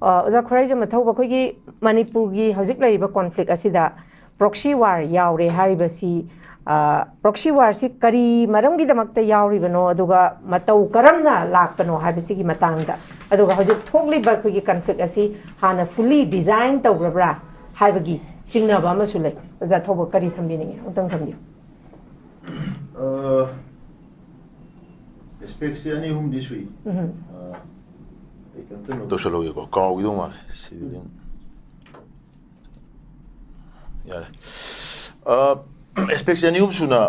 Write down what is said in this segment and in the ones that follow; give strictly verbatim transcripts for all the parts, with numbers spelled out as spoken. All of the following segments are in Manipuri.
ꯑ, ꯑꯣꯖꯥ ꯈꯨꯔꯥꯏꯖꯝ ꯑꯊꯧꯕ, ꯑꯩꯈꯣꯏꯒꯤ ꯃꯅꯤꯄꯨꯔꯒꯤ ꯍꯧꯖꯤꯛ ꯂꯩꯔꯤꯕ ꯀꯣꯟꯐ꯭ꯂꯤꯛ ꯑꯁꯤꯗ ꯄ꯭ꯔꯣꯛꯁꯤ ꯋꯥꯔ ꯌꯥꯎꯔꯦ ꯍꯥꯏꯔꯤꯕꯁꯤ, ꯑ, ꯄ꯭ꯔꯣꯛꯁꯤ ꯋꯥꯔꯁꯤ ꯀꯔꯤ ꯃꯔꯝꯒꯤꯗꯃꯛꯇ ꯌꯥꯎꯔꯤꯕꯅꯣ, ꯑꯗꯨꯒ ꯃꯇꯧ ꯀꯔꯝꯅ ꯂꯥꯛꯄꯅꯣ ꯍꯥꯏꯕꯁꯤꯒꯤ ꯃꯇꯥꯡꯗ, ꯑꯗꯨꯒ ꯍꯧꯖꯤꯛ ꯊꯣꯛꯂꯤꯕ ꯑꯩꯈꯣꯏꯒꯤ ꯀꯟꯐ꯭ꯂꯤꯛ ꯑꯁꯤ ꯍꯥꯟꯅ ꯐꯨꯜꯂꯤ ꯗꯤꯖꯥꯏꯟ ꯇꯧꯈ꯭ꯔꯕ꯭ꯔꯥ ꯍꯥꯏꯕꯒꯤ ꯆꯤꯡꯅꯕ ꯑꯃꯁꯨ ꯂꯩ꯫ ꯑꯣꯖꯥ ꯊꯧꯕ ꯀꯔꯤ ꯊꯝꯕꯤꯅꯤꯡꯉꯤ? ꯑꯃꯨꯛꯇꯪ ꯊꯝꯕꯤꯌꯨ꯫ ꯑꯦꯁꯄꯦꯛꯁꯦ ꯑꯅꯤ ꯑꯍꯨꯝꯗꯤ ꯁꯨꯏ꯫ ꯎꯝ꯫ ꯑ, ꯑꯩ ꯀꯩꯅꯣꯝꯇ ꯅꯣꯠ ꯇꯧꯁꯜꯍꯧꯒꯦꯀꯣ, ꯀꯥꯎꯈꯤꯗꯧ ꯃꯥꯜꯂꯦ꯫ ꯁꯤꯚꯤꯂꯤꯌꯟ ꯌꯥꯔꯦ꯫ ꯑꯦꯁꯄꯦꯛꯁꯦ ꯑꯅꯤ ꯑꯍꯨꯝ ꯁꯨꯅ,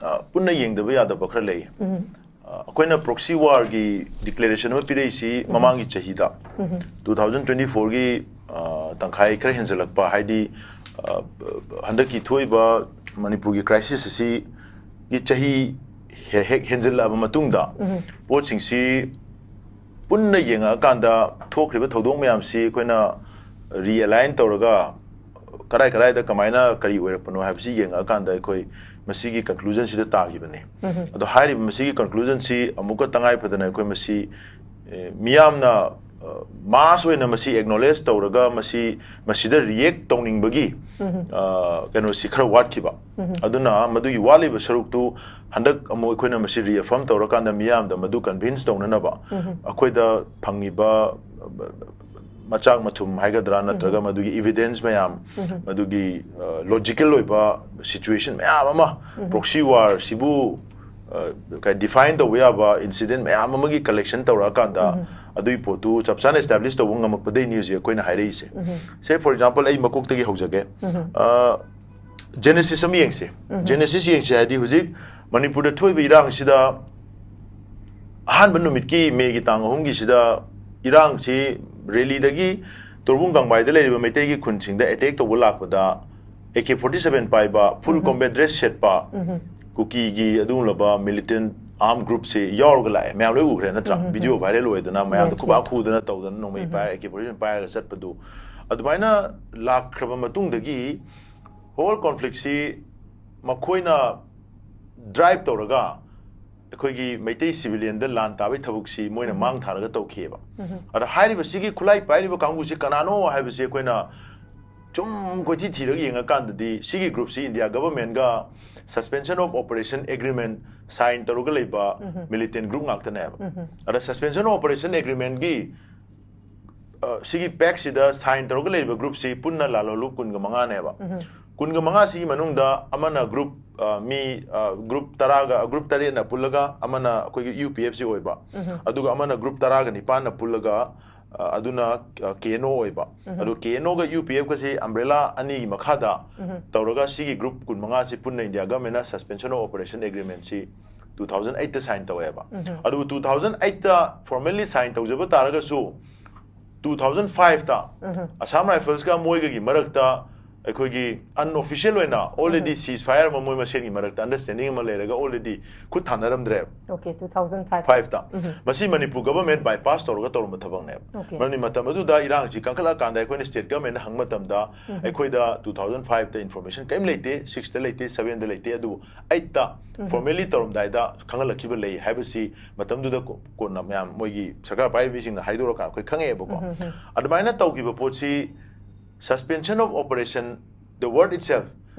ꯑ, ꯄꯨꯟꯅ ꯌꯦꯡꯗꯕ ꯌꯥꯗꯕ ꯈꯔ ꯂꯩ꯫ ꯎꯝ꯫ ꯑ, ꯑꯩꯈꯣꯏꯅ ꯄ꯭ꯔꯣꯛꯁꯤ ꯋꯥꯔꯒꯤ ꯗꯤꯀ꯭ꯂꯦꯔꯦꯁꯟ ꯑꯃ ꯄꯤꯔꯛꯏꯁꯤ ꯃꯃꯥꯡꯒꯤ ꯆꯍꯤꯗ, ꯎꯝ꯫ ꯇꯨ ꯊꯥꯎꯖꯟ ꯇ꯭ꯋꯦꯟꯇꯤ ꯐꯣꯔꯒꯤ, ꯑ, ꯇꯪꯈꯥꯏ ꯈꯔ ꯍꯦꯟꯖꯜꯂꯛꯄ, ꯍꯥꯏꯗꯤ, ꯑ, ꯍꯟꯗꯛꯀꯤ ꯊꯣꯛꯏꯕ ꯃꯅꯤꯄꯨꯔꯒꯤ ꯀ꯭ꯔꯥꯏꯁꯤꯁ ꯑꯁꯤꯒꯤ ꯆꯍꯤ ꯍꯦ-, ꯍꯦꯛ ꯍꯦꯟꯖꯜꯂꯛꯑꯕ ꯃꯇꯨꯡꯗ, ꯎꯝ꯫ ꯄꯣꯠꯁꯤꯡꯁꯤ ꯄꯨꯟꯅ ꯌꯦꯡꯉꯛꯑꯀꯥꯟꯗ ꯊꯣꯛꯈ꯭ꯔꯤꯕ ꯊꯧꯗꯣꯛ ꯃꯌꯥꯝꯁꯤ ꯑꯩꯈꯣꯏꯅ ꯔꯤꯑꯦꯂꯥꯏꯟ ꯇꯧꯔꯒ ꯀꯗꯥꯏ ꯀꯗꯥꯏꯗ ꯀꯃꯥꯏꯅ ꯀꯔꯤ ꯑꯣꯏꯔꯛꯄꯅꯣ ꯍꯥꯏꯕꯁꯤ ꯌꯦꯡꯉꯛꯑꯀꯥꯟꯗ ꯑꯩꯈꯣꯏ ꯃꯁꯤꯒꯤ ꯀꯟꯀ꯭ꯂꯨꯖꯟꯁꯤꯗ ꯇꯥꯈꯤꯕꯅꯤ꯫ ꯎꯝ꯫ ꯑꯗꯣ ꯍꯥꯏꯔꯤꯕ ꯃꯁꯤꯒꯤ ꯀꯟꯀ꯭ꯂꯨꯖꯟꯁꯤ ꯑꯃꯨꯛꯀ ꯇꯉꯥꯏ ꯐꯗꯅ ꯑꯩꯈꯣꯏ ꯃꯁꯤ, ꯑꯦ, ꯃꯤꯌꯥꯝꯅ, ꯑ, ꯃꯥꯁ ꯑꯣꯏꯅ ꯃꯁꯤ ꯑꯦꯛꯅꯣꯂꯦꯖ ꯇꯧꯔꯒ ꯃꯁꯤ, ꯃꯁꯤꯗ ꯔꯤꯌꯦꯛ ꯇꯧꯅꯤꯡꯕꯒꯤ, ꯎꯝ꯫ ꯑ, ꯀꯩꯅꯣꯁꯤ ꯈꯔ ꯋꯥꯠꯈꯤꯕ꯫ ꯎꯝ꯫ ꯑꯗꯨꯅ ꯃꯗꯨꯒꯤ ꯋꯥꯠꯂꯤꯕ ꯁꯔꯨꯛꯇꯨ ꯍꯟꯗꯛ ꯑꯃꯨꯛ ꯑꯩꯈꯣꯏꯅ ꯃꯁꯤ ꯔꯤꯑꯦꯐꯔꯝ ꯇꯧꯔꯀꯥꯟꯗ ꯃꯤꯌꯥꯝꯗ ꯃꯗꯨ ꯀꯟꯚꯤꯟꯁ ꯇꯧꯅꯅꯕ ꯎꯝ꯫ ꯑꯩꯈꯣꯏꯗ ꯐꯪꯉꯤꯕ, ꯑ, ꯃꯆꯥꯛ ꯃꯊꯨꯝ ꯍꯥꯏꯒꯗ꯭ꯔꯥ, ꯅꯠꯇ꯭ꯔꯒ ꯃꯗꯨꯒꯤ ꯏꯚꯤꯗꯦꯟꯁ ꯃꯌꯥꯝ, ꯎꯝ꯫ ꯃꯗꯨꯒꯤ, ꯑ, ꯂꯣꯖꯤꯀꯦꯜ ꯑꯣꯏꯕ ꯁꯤꯆꯨꯋꯦꯁꯟ ꯃꯌꯥꯝ ꯑꯃ, ꯎꯝ꯫ ꯄ꯭ꯔꯣꯛꯁꯤ ꯋꯥꯔꯁꯤꯕꯨ, ꯑ, ꯀ-, ꯗꯤꯐꯥꯏꯟ ꯇꯧꯕ ꯌꯥꯕ ꯏꯟꯁꯤꯗꯦꯟ ꯃꯌꯥꯝ ꯑꯃꯒꯤ ꯀꯂꯦꯛꯁꯟ ꯇꯧꯔꯛꯑꯀꯥꯟꯗ, ꯎꯝ꯫ ꯑꯗꯨꯒꯤ ꯄꯣꯠꯇꯨ ꯆꯞ ꯆꯥꯅ ꯑꯦꯁꯇꯥꯕ꯭ꯂꯤꯁ ꯇꯧꯕ ꯉꯝꯃꯛꯄꯗꯩꯅꯤ ꯍꯧꯖꯤꯛ ꯑꯩꯈꯣꯏꯅ ꯍꯥꯏꯔꯛꯏꯁꯦ꯫ ꯎꯝ꯫ ꯁꯦ, ꯐꯣꯔ ꯑꯦꯛꯖꯥꯝꯄꯜ, ꯑꯩ ꯃꯀꯣꯛꯇꯒꯤ ꯍꯧꯖꯒꯦ꯫ ꯎꯝ꯫ ꯑ, ꯖꯦꯅꯦꯁꯤꯁ ꯑꯃ ꯌꯦꯡꯁꯦ꯫ ꯎꯝ꯫ ꯖꯦꯅꯦꯁꯤꯁ ꯌꯦꯡꯁꯦ ꯍꯥꯏꯗꯤ, ꯍꯧꯖꯤꯛ ꯃꯅꯤꯄꯨꯔꯗ ꯊꯣꯛꯏꯕ ꯏꯔꯥꯡꯁꯤꯗ ꯑꯍꯥꯟꯕ ꯅꯨꯃꯤꯠꯀꯤ, ꯃꯦꯒꯤ ꯇꯥꯡ ꯑꯍꯨꯝꯒꯤꯁꯤꯗ ꯏꯔꯥꯡꯁꯤ ꯔꯦꯂꯤꯗꯒꯤ ꯇꯣꯔꯕꯨꯡ ꯀꯪꯕꯥꯏꯗ ꯂꯩꯔꯤꯕ ꯃꯩꯇꯩꯒꯤ ꯈꯨꯟꯁꯤꯡꯗ ꯑꯦꯇꯦꯛ ꯇꯧꯕ ꯂꯥꯛꯄꯗ, ꯑꯦ ꯀꯦ ꯐꯣꯔꯇꯤ ꯁꯚꯦꯟ ꯄꯥꯏꯕ, ꯐꯨꯜ ꯎꯝ꯫ ꯀꯣꯝꯕꯦꯠ ꯗ꯭ꯔꯦꯁ ꯁꯦꯠꯄ, ꯎꯝ꯫ ꯀꯨꯀꯤꯒꯤ ꯑꯗꯨꯒꯨꯝꯂꯕ ꯃꯤꯂꯤꯇꯦꯟ ꯑꯥꯔꯝ ꯒ꯭ꯔꯨꯞꯁꯦ ꯌꯥꯎꯔꯒ ꯂꯥꯛꯑꯦ꯫ ꯃꯌꯥꯝ ꯂꯣꯏ ꯎꯈ꯭ꯔꯦ ꯅꯠꯇ꯭ꯔꯥ? ꯎꯝ, ꯎꯝ, ꯚꯤꯗꯤꯑꯣ ꯎꯝ꯫ ꯚꯥꯏꯔꯦꯜ ꯑꯣꯏꯗꯅ ꯃꯌꯥꯝꯗ Yes, ꯈꯨꯕꯥꯛ yes. ꯈꯨꯗꯅ ꯇꯧꯗꯅ ꯅꯣꯡꯃꯩ ꯎꯝ꯫ ꯄꯥꯏꯔ ꯑꯦ ꯀꯦ ꯐꯣꯔꯇꯤ ꯁꯚꯦꯟ ꯄꯥꯏꯔꯒ ꯆꯠꯄꯗꯨ꯫ ꯑꯗꯨꯃꯥꯏꯅ ꯂꯥꯛꯈ꯭ꯔꯕ ꯃꯇꯨꯡꯗꯒꯤ ꯍꯣꯜ ꯀꯣꯟꯐ꯭ꯂꯤꯛꯁꯤ ꯃꯈꯣꯏꯅ ꯗ꯭ꯔꯥꯏꯚ ꯇꯧꯔꯒ ꯑꯩꯈꯣꯏꯒꯤ ꯃꯩꯇꯩ civilianꯗ ꯂꯥꯟ ꯇꯥꯕꯒꯤ ꯊꯕꯛꯁꯤ ꯃꯣꯏꯅ ꯃꯥꯡ ꯊꯥꯔꯒ ꯇꯧꯈꯤꯑꯕ꯫ ꯑꯗ ꯍꯥꯏꯔꯤꯕꯁꯤꯒꯤ ꯈꯨꯠꯂꯥꯏ ꯄꯥꯏꯔꯤꯕ ꯀꯥꯡꯕꯨꯁꯤ ꯀꯅꯥꯅꯣ ꯍꯥꯏꯕꯁꯤ ꯑꯩꯈꯣꯏꯅ ꯁꯨꯝ ꯀꯣꯏꯊꯤ ꯊꯤꯔꯒ ꯌꯦꯡꯉꯀꯥꯟꯗꯗꯤ ꯁꯤꯒꯤ groupꯁꯤ India governmentꯒ suspension of operation agreement sign ꯇꯧꯔꯒ ꯂꯩꯕ militant group ꯉꯥꯛꯇꯅꯦꯕ꯫ ꯑꯗ suspension of operation agreementꯒꯤ ꯑ, ꯁꯤꯒꯤ pactꯁꯤꯗ sign ꯇꯧꯔꯒ ꯂꯩꯔꯤꯕ groupꯁꯤ ꯄꯨꯟꯅ ꯂꯥꯂꯣꯡ ꯂꯨꯞ ꯀꯨꯟꯒ ꯃꯉꯥꯅꯦꯕ꯫ ꯀꯨꯟꯒ ꯃꯉꯥꯁꯤꯒꯤ ꯃꯅꯨꯡꯗ ꯑꯃꯅ group, ꯑ, ꯃꯤ, ꯑ, group ꯇꯔꯥꯒ, group ꯇꯔꯦꯠꯅ ꯄꯨꯜꯂꯒ ꯑꯃꯅ ꯑꯩꯈꯣꯏꯒꯤ UPFꯁꯤ ꯑꯣꯏꯕ, ꯑꯗꯨꯒ ꯑꯃꯅ group ꯇꯔꯥꯒ ꯅꯤꯄꯥꯟꯅ ꯄꯨꯜꯂꯒ, ꯑ, ꯑꯗꯨꯅ, ꯑ, KNO ꯑꯣꯏꯕ꯫ ꯑꯗꯣ KNOꯒ UPFꯀꯁꯤ umbrella ꯑꯅꯤꯒꯤ ꯃꯈꯥꯗ ꯇꯧꯔꯒ ꯁꯤꯒꯤ group ꯀꯨꯟꯃꯉꯥꯁꯤ ꯄꯨꯟꯅ India governmentꯅ suspension of operation agreementꯁꯤ two thousand eightꯇ sign ꯇꯧꯋꯦꯕ꯫ ꯑꯗꯨꯕꯨ two thousand eightꯇ formally sign ꯇꯧꯖꯕ ꯇꯥꯔꯒꯁꯨ two thousand fiveꯇ Assam Riflesꯀ ꯃꯣꯏꯒꯒꯤ ꯃꯔꯛꯇ ꯑꯩꯈꯣꯏꯒꯤ unofficial ꯑꯣꯏꯅ already ceasefire ꯑꯃ ꯃꯣꯏ ꯃꯁꯦꯟꯒꯤ ꯃꯔꯛꯇ understanding ꯑꯃ ꯂꯩꯔꯒ already ꯈꯨꯠ ꯊꯥꯅꯔꯝꯗ꯭ꯔꯦꯕ꯫ Okay, two thousand five. Fiveꯇ꯫ ꯃꯁꯤ ꯃꯅꯤꯄꯨꯔ government bypass ꯇꯧꯔꯒ ꯇꯧꯔꯝꯕ ꯊꯕꯛꯅꯦꯕ꯫ Okay. ꯃꯔꯝꯗꯤ ꯃꯇꯝ ꯑꯗꯨꯗ ꯏꯔꯥꯡꯁꯤ ꯀꯟꯈꯠꯂꯛꯑꯀꯥꯟꯗ ꯑꯩꯈꯣꯏꯅ state governmentꯅ ꯍꯪꯕ ꯃꯇꯝꯗ ꯑꯩꯈꯣꯏꯗ two thousand fiveꯇ information ꯀꯔꯤꯝ ꯂꯩꯇꯦ, sixꯇ ꯂꯩꯇꯦ, sevenꯗ ꯂꯩꯇꯦ, ꯑꯗꯨꯕꯨ eightꯇ formally ꯇꯧꯔꯝꯗꯥꯏꯗ ꯈꯪꯍꯜꯂꯛꯈꯤꯕ ꯂꯩ ꯍꯥꯏꯕꯁꯤ ꯃꯇꯝꯗꯨꯗ ꯀꯣ-, ꯀꯣꯟꯅ ꯃꯌꯥꯝ ꯃꯣꯏꯒꯤ ꯁꯔꯀꯥꯔ ꯄꯥꯏꯕꯤꯁꯤꯡꯅ ꯍꯥꯏꯗꯣꯔꯀꯥꯟꯗ ꯑꯩꯈꯣꯏ ꯈꯪꯉꯛꯑꯦꯕꯀꯣ꯫ ꯑꯗꯨꯃꯥꯏꯅ ꯇꯧꯈꯤꯕ ꯄꯣꯠꯁꯤ suspension of operation, the word itself,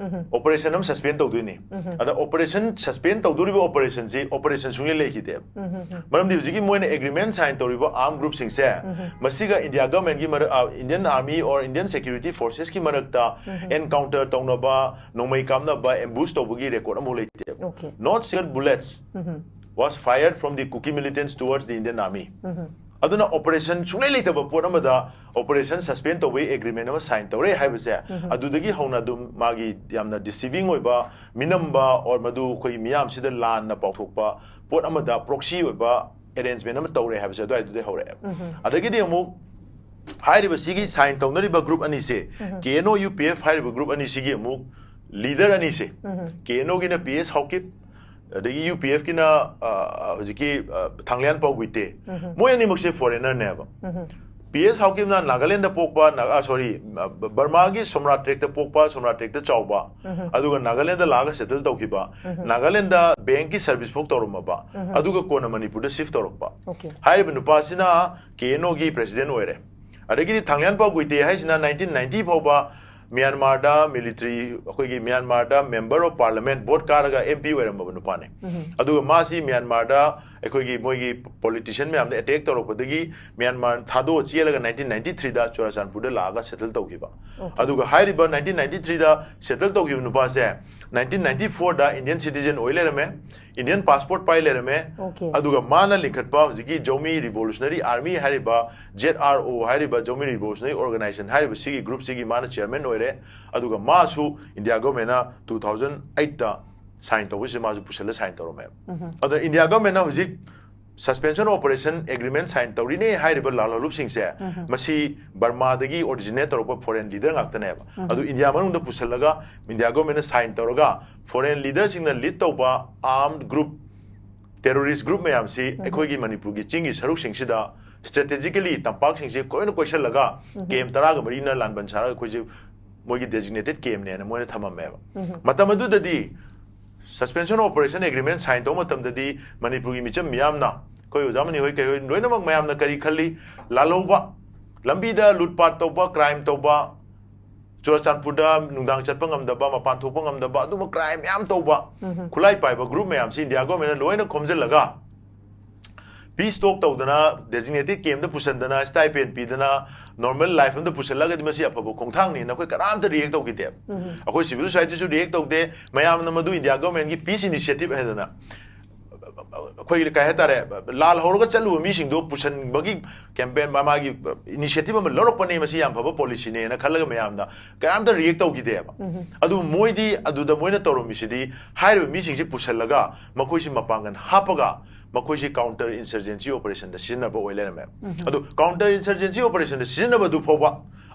operation ꯑꯃ suspend ꯇꯧꯗꯣꯏꯅꯤ꯫ ꯑꯗ operation suspend ꯇꯧꯗꯣꯔꯤꯕ operationꯁꯤ operation ꯁꯨꯡꯂꯩ ꯂꯩꯈꯤꯗꯦꯕ꯫ ꯃꯔꯝꯗꯤ ꯍꯧꯖꯤꯛꯀꯤ ꯃꯣꯏꯅ agreement sign ꯇꯧꯔꯤꯕ armed groupꯁꯤꯡꯁꯦ ꯃꯁꯤꯒ India governmentꯀꯤ ꯃꯔꯛ, ꯑ, Indian Army or Indian security forcesꯀꯤ ꯃꯔꯛꯇ encounter ꯇꯧꯅꯕ, ꯅꯣꯡꯃꯩ ꯀꯥꯞꯅꯕ, ambush ꯇꯧꯕꯒꯤ record ꯑꯃꯐꯥꯎ ꯂꯩꯇꯦꯕ꯫ Okay. Not single bullets was fired from the Kuki militants towards the Indian Army. ꯑꯗꯨꯅ operation ꯁꯨꯡꯂꯩ ꯂꯩꯇꯕ ꯄꯣꯠ ꯑꯃꯗ operation suspend ꯇꯧꯕꯒꯤ agreement ꯑꯃ sign ꯇꯧꯔꯦ ꯍꯥꯏꯕꯁꯦ ꯑꯗꯨꯗꯒꯤ ꯍꯧꯅ ꯑꯗꯨꯝ ꯃꯥꯒꯤ ꯌꯥꯝꯅ deceiving ꯑꯣꯏꯕ, ꯃꯤꯅꯝꯕ, or ꯃꯗꯨ ꯑꯩꯈꯣꯏꯒꯤ ꯃꯤꯌꯥꯝꯁꯤꯗ ꯂꯥꯟꯅ ꯄꯥꯎꯊꯣꯛꯄ ꯄꯣꯠ ꯑꯃꯗ proxy ꯑꯣꯏꯕ arrangement ꯑꯃ ꯇꯧꯔꯦ ꯍꯥꯏꯕꯁꯦ ꯑꯗꯨꯋꯥꯏꯗꯨꯗꯩ ꯍꯧꯔꯛꯑꯦ꯫ ꯑꯗꯒꯤꯗꯤ ꯑꯃꯨꯛ ꯍꯥꯏꯔꯤꯕ ꯁꯤꯒꯤ sign ꯇꯧꯅꯔꯤꯕ group ꯑꯅꯤꯁꯦ, KNO UPF ꯍꯥꯏꯔꯤꯕ group ꯑꯅꯤꯁꯤꯒꯤ ꯑꯃꯨꯛ leader ꯑꯅꯤꯁꯦ, KNOꯒꯤꯅ PS ꯍꯥꯎꯀꯤꯞ, ꯑꯗꯒꯤ UPFꯀꯤꯅ, ꯑ, ꯍꯧꯖꯤꯛꯀꯤ, ꯑ, ꯊꯥꯡꯂꯤꯌꯥꯟ ꯄꯥꯎ ꯒꯨꯏꯇꯦ꯫ ꯃꯣꯏ ꯑꯅꯤꯃꯛꯁꯦ foreignerꯅꯦꯕ꯫ ꯄꯤ ꯑꯦꯁ ꯍꯥꯎꯀꯤꯞꯅ ꯅꯥꯒꯥꯂꯦꯟꯗ ꯄꯣꯛꯄ, ꯅꯥꯒꯥ, ꯁꯣꯔꯤ, ꯕꯔꯃꯥꯒꯤ ꯁꯣꯝꯔꯥ ꯇ꯭ꯔꯦꯛꯇ ꯄꯣꯛꯄ, ꯁꯣꯝꯔꯥ ꯇ꯭ꯔꯦꯛꯇ ꯆꯥꯎꯕ, ꯑꯗꯨꯒ ꯅꯥꯒꯥꯂꯦꯟꯗ ꯂꯥꯛꯑꯒ ꯁꯦꯇꯜ ꯇꯧꯈꯤꯕ, ꯅꯥꯒꯥꯂꯦꯟꯗ ꯕꯦꯡꯀꯤ ꯁꯔꯚꯤꯁ ꯐꯥꯎ ꯇꯧꯔꯝꯃꯕ, ꯑꯗꯨꯒ ꯀꯣꯟꯅ ꯃꯅꯤꯄꯨꯔꯗ ꯁꯤꯐ ꯇꯧꯔꯛꯄ꯫ Okay. ꯍꯥꯏꯔꯤꯕ ꯅꯨꯄꯥꯁꯤꯅ ꯀꯦ ꯑꯦꯟ ꯑꯣꯒꯤ ꯄ꯭ꯔꯦꯁꯤꯗꯦꯟ ꯑꯣꯏꯔꯦ꯫ ꯑꯗꯒꯤꯗꯤ ꯊꯥꯡꯂꯤꯌꯥꯟꯄꯥꯎ ꯒꯨꯏꯇꯦ ꯍꯥꯏꯁꯤꯅ ꯅꯥꯏꯟꯇꯤꯟ ꯅꯥꯏꯟꯇꯤ ꯐꯥꯎꯕ ꯃ꯭ꯌꯥꯟꯃꯥꯔꯗ ꯃꯤꯂꯤꯇ꯭ꯔꯤ, ꯑꯩꯈꯣꯏꯒꯤ ꯃ꯭ꯌꯥꯟꯃꯥꯔꯗ member of parliament, ꯚꯣꯠ ꯀꯥꯔꯒ ꯑꯦꯝ ꯄꯤ ꯑꯣꯏꯔꯝꯃꯕ ꯅꯨꯄꯥꯅꯦ꯫ ꯑꯗꯨꯒ ꯃꯥꯁꯤ ꯃ꯭ꯌꯥꯟꯃꯥꯔꯗ ꯑꯩꯈꯣꯏꯒꯤ ꯃꯣꯏꯒꯤ ꯄꯣꯂꯤꯇꯤꯁꯤꯌꯟ ꯃꯌꯥꯝꯗ ꯑꯦꯇꯦꯛ ꯇꯧꯔꯛꯄꯗꯒꯤ ꯃ꯭ꯌꯥꯟꯃꯥꯔ ꯊꯥꯗꯣꯛꯑ ꯆꯦꯜꯂꯒ ꯅꯥꯏꯟꯇꯤꯟ ꯅꯥꯏꯟꯇꯤ ꯊ꯭ꯔꯤꯗ ꯆꯨꯔꯥꯆꯥꯟꯄꯨꯔꯗ ꯂꯥꯛꯑꯒ ꯁꯦꯇꯜ ꯇꯧꯈꯤꯕ꯫ ꯑꯗꯨꯒ ꯍꯥꯏꯔꯤꯕ ꯅꯥꯏꯟꯇꯤꯟ ꯅꯥꯏꯟꯇꯤ ꯊ꯭ꯔꯤꯗ ꯁꯦꯇꯜ ꯇꯧꯈꯤꯕ ꯅꯨꯄꯥꯁꯦ ꯅꯥꯏꯟꯇꯤꯟ ꯅꯥꯏꯟꯇꯤ ꯐꯣꯔꯗ ꯏꯟꯗꯤꯌꯟ ꯁꯤꯇꯤꯖꯦꯟ ꯑꯣꯏ ꯂꯩꯔꯝꯃꯦ, ꯏꯟꯗꯤꯌꯟ ꯄꯥꯁꯄꯣꯔꯠ ꯄꯥꯏ ꯂꯩꯔꯝꯃꯦ꯫ Okay. ꯑꯗꯨꯒ ꯃꯥꯅ ꯂꯤꯡꯈꯠꯄ ꯍꯧꯖꯤꯛꯀꯤ ꯖꯧꯃꯤ ꯔꯤꯚꯣꯂꯨꯁꯅꯔꯤ ꯑꯥꯔꯃꯤ ꯍꯥꯏꯔꯤꯕ, ꯖꯦꯠ ꯑꯥꯔ ꯑꯣ ꯍꯥꯏꯔꯤꯕ ꯖꯧꯃꯤ ꯔꯤꯚꯣꯂꯨꯁꯅꯔꯤ ꯑꯣꯔꯒꯅꯥꯏꯖꯦꯁꯟ ꯍꯥꯏꯔꯤꯕ ꯁꯤꯒꯤ ꯒ꯭ꯔꯨꯞꯁꯤꯒꯤ ꯃꯥꯅ ꯆꯤꯌꯔꯃꯦꯟ ꯑꯣꯏꯔꯦ꯫ ꯑꯗꯨꯒ ꯃꯥꯁꯨ ꯏꯟꯗꯤꯌꯥ ꯒꯣꯔꯃꯦꯟꯅ ꯇꯨ ꯊꯥꯎꯖꯟ ꯑꯩꯠꯇ ꯁꯥꯏꯟ ꯇꯧꯕꯁꯤꯗ ꯃꯥꯁꯨ ꯄꯨꯁꯜꯂ ꯁꯥꯏꯟ ꯇꯧꯔꯝꯃꯦꯕ꯫ ꯑꯗ ꯏꯟꯗꯤꯌꯥ ꯒꯣꯔꯃꯦꯟꯅ ꯍꯧꯖꯤꯛ ꯁꯁꯄꯦꯟꯁꯟ ꯑꯣꯄꯔꯦꯁꯟ ꯑꯦꯒ꯭ꯔꯤꯃꯦꯟ ꯁꯥꯏꯟ ꯇꯧꯔꯤꯅꯦ ꯍꯥꯏꯔꯤꯕ ꯂꯥꯜꯍꯧꯂꯨꯞꯁꯤꯡꯁꯦ, ꯃꯁꯤ ꯕꯔꯃꯥꯗꯒꯤ ꯑꯣꯔꯤꯖꯤꯅꯦꯠ ꯇꯧꯔꯛꯄ ꯐꯣꯔꯦꯟ ꯂꯤꯗꯔ ꯉꯥꯛꯇꯅꯦꯕ꯫ ꯑꯗꯨ ꯏꯟꯗꯤꯌꯥ ꯃꯅꯨꯡꯗ ꯄꯨꯁꯜꯂꯒ ꯏꯟꯗꯤꯌꯥ ꯒꯣꯔꯃꯦꯟꯅ ꯁꯥꯏꯟ ꯇꯧꯔꯒ ꯐꯣꯔꯦꯟ ꯂꯤꯗꯔꯁꯤꯡꯅ ꯂꯤꯗ ꯇꯧꯕ ꯑꯥꯔꯝ ꯒ꯭ꯔꯨꯞ, ꯇꯦꯔꯣꯔꯤꯁ ꯒ꯭ꯔꯨꯞ ꯃꯌꯥꯝꯁꯤ ꯑꯩꯈꯣꯏꯒꯤ ꯃꯅꯤꯄꯨꯔꯒꯤ ꯆꯤꯡꯒꯤ ꯁꯔꯨꯛꯁꯤꯡꯁꯤꯗ ꯁ꯭ꯇ꯭ꯔꯦꯇꯦꯖꯤꯀꯦꯂꯤ ꯇꯝꯄꯥꯛꯁꯤꯡꯁꯦ ꯂꯣꯏꯅ ꯀꯣꯏꯁꯜꯂꯒ ꯀꯦꯝ ꯇꯔꯥꯒ ꯃꯔꯤꯅ ꯂꯥꯟꯕꯟ ꯁꯥꯔꯒ ꯑꯩꯈꯣꯏꯁꯦ ꯃꯣꯏꯒꯤ ꯗꯦꯖꯤꯒꯅꯦꯇꯦꯗ ꯀꯦꯝꯅꯦꯅ ꯃꯣꯏꯅ ꯊꯝꯃꯝꯃꯦꯕ꯫ ꯃꯇꯝ ꯑꯗꯨꯗꯗꯤ ꯁꯁꯄꯦꯟꯁꯟ ꯑꯣꯄꯔꯦꯁꯟ ꯑꯦꯒ꯭ꯔꯤꯃꯦꯟ ꯁꯥꯏꯟ ꯇꯧꯕ ꯃꯇꯝꯗꯗꯤ ꯃꯅꯤꯄꯨꯔꯒꯤ ꯃꯤꯆꯝ ꯃꯤꯌꯥꯝꯅ, ꯑꯩꯈꯣꯏ ꯑꯣꯖꯥ ꯃꯅꯤ ꯍꯣꯏ ꯀꯩ ꯍꯣꯏ ꯂꯣꯏꯅꯃꯛ ꯃꯌꯥꯝꯅ ꯀꯔꯤ ꯈꯜꯂꯤ? ꯂꯥꯜꯍꯧꯕ, ꯂꯝꯕꯤꯗ ꯂꯨꯠꯄꯥꯠ ꯇꯧꯕ, ꯀ꯭ꯔꯥꯏꯝ ꯇꯧꯕ, ꯆꯨꯔꯆꯥꯟꯄꯨꯔꯗ ꯅꯨꯡꯗꯥꯡ ꯆꯠꯄ ꯉꯝꯗꯕ, ꯃꯄꯥꯟ ꯊꯣꯛꯄ ꯉꯝꯗꯕ, ꯑꯗꯨꯝꯕ ꯀ꯭ꯔꯥꯏꯝ ꯃꯌꯥꯝ ꯇꯧꯕ, ꯈꯨꯠꯂꯥꯏ ꯄꯥꯏꯕ ꯒ꯭ꯔꯨꯞ ꯃꯌꯥꯝꯁꯤ ꯏꯟꯗꯤꯌꯥ ꯒꯣꯔꯃꯦꯟꯅ ꯂꯣꯏꯅ ꯈꯣꯝꯖꯤꯜꯂꯒ ꯄꯤꯁ ꯇꯣꯛ ꯇꯧꯗꯅ, ꯗꯦꯖꯤꯒꯅꯦꯇꯦꯗ ꯀꯦꯝꯗ ꯄꯨꯁꯟꯗꯅ, ꯁ꯭ꯇꯥꯏꯄꯦꯟ ꯄꯤꯗꯅ, ꯅꯣꯔꯃꯦꯜ ꯂꯥꯏꯐ ꯑꯝꯗ ꯄꯨꯁꯜꯂꯒꯗꯤ ꯃꯁꯤ ꯑꯐꯕ ꯈꯣꯡꯊꯥꯡꯅꯤꯅ ꯑꯩꯈꯣꯏ ꯀꯅꯥꯝꯇ ꯔꯤꯌꯦꯛ ꯇꯧꯈꯤꯗꯦꯕ꯫ ꯑꯩꯈꯣꯏ ꯁꯤꯚꯤꯜ ꯁꯣꯁꯥꯏꯇꯤꯁꯨ ꯔꯤꯌꯦꯛ ꯇꯧꯗꯦ꯫ ꯃꯌꯥꯝꯅ ꯃꯗꯨ ꯏꯟꯗꯤꯌꯥ ꯒꯣꯔꯃꯦꯟꯒꯤ ꯄꯤꯁ ꯏꯅꯤꯁꯤꯌꯦꯇꯤꯚ ꯍꯥꯏꯗꯅ ꯑꯩꯈꯣꯏꯒꯤ ꯀꯩ ꯍꯥꯏꯇꯥꯔꯦ, ꯂꯥꯜ ꯍꯧꯔꯒ ꯆꯠꯂꯨꯕ ꯃꯤꯁꯤꯡꯗꯣ ꯄꯨꯁꯟꯕꯒꯤ ꯀꯦꯝꯄꯦꯟ, ꯃꯥꯒꯤ ꯏꯅꯤꯁꯤꯌꯦꯇꯤꯚ ꯑꯃ ꯂꯧꯔꯛꯄꯅꯦ, ꯃꯁꯤ ꯌꯥꯝ ꯐꯕ ꯄꯣꯂꯤꯁꯤꯅꯦꯅ ꯈꯜꯂꯒ ꯃꯌꯥꯝꯅ ꯀꯅꯥꯝꯇ ꯔꯤꯌꯦꯛ ꯇꯧꯈꯤꯗꯦꯕ꯫ ꯑꯗꯨ ꯃꯣꯏꯗꯤ ꯑꯗꯨꯗ ꯃꯣꯏꯅ ꯇꯧꯔꯝꯃꯤꯁꯤꯗꯤ ꯍꯥꯏꯔꯤꯕ ꯃꯤꯁꯤꯡꯁꯤ ꯄꯨꯁꯜꯂꯒ ꯃꯈꯣꯏꯁꯤ ꯃꯄꯥꯡꯒꯜ ꯍꯥꯞꯄꯒ ꯃꯈꯣꯏꯁꯤ ꯀꯥꯎꯟꯇꯔ ꯏꯟꯁꯔꯖꯦꯟꯁꯤ ꯑꯣꯄꯔꯦꯁꯟꯗ ꯁꯤꯖꯤꯟꯅꯕ ꯑꯣꯏ ꯂꯩꯔꯝꯃꯦ꯫ ꯑꯗꯨ ꯀꯥꯎꯟꯇꯔ ꯏꯟꯁꯔꯖꯦꯟꯁꯤ ꯑꯣꯄꯔꯦꯁꯟꯗ ꯁꯤꯖꯤꯟꯅꯕꯗꯨ ꯐꯥꯎꯕ